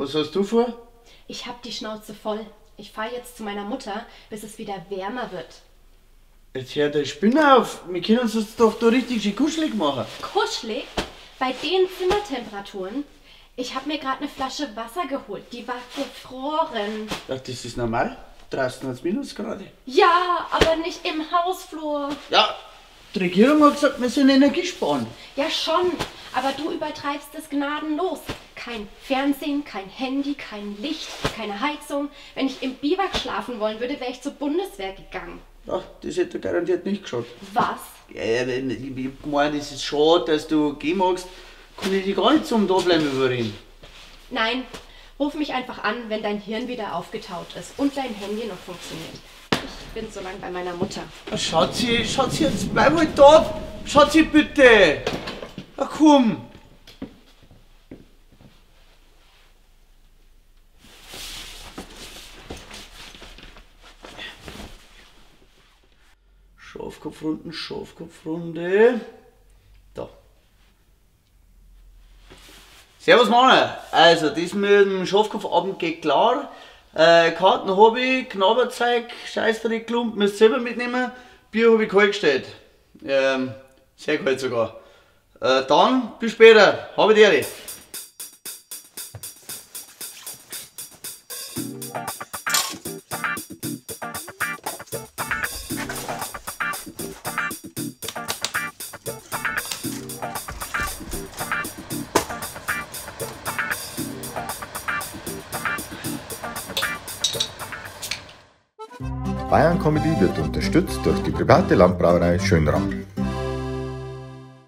Was hast du vor? Ich hab die Schnauze voll. Ich fahr jetzt zu meiner Mutter, bis es wieder wärmer wird. Jetzt hört der Spinner auf. Wir können uns das doch da richtig schön kuschelig machen. Kuschelig? Bei den Zimmertemperaturen? Ich hab mir gerade eine Flasche Wasser geholt. Die war gefroren. Ach, das ist normal. Draußen hat's Minusgrade. Ja, aber nicht im Hausflur. Ja, die Regierung hat gesagt, wir sollen Energie sparen. Ja schon, aber du übertreibst es gnadenlos. Kein Fernsehen, kein Handy, kein Licht, keine Heizung. Wenn ich im Biwak schlafen wollen würde, wäre ich zur Bundeswehr gegangen. Ja, das hätte garantiert nicht geschaut. Was? Ja, ich meine, es ist schade, dass du gehen magst. Kann ich dich gar nicht zum Dableiben überreden. Nein, ruf mich einfach an, wenn dein Hirn wieder aufgetaut ist und dein Handy noch funktioniert. Ich bin so lange bei meiner Mutter. Schatzi, Schatzi, jetzt bleib halt da. Schatzi, bitte. Ach komm. Schafkopfrunden, Schafkopfrunde. Da. Servus Männer. Also das mit dem Schafkopfabend geht klar. Karten hab ich, Knabberzeug, Scheißdreck, Klump, müsst ihr selber mitnehmen. Bier hab ich kalt gestellt. Sehr kalt sogar. Dann, bis später. Habe die Ehre. Bayern Comedy wird unterstützt durch die private Landbrauerei Schönram.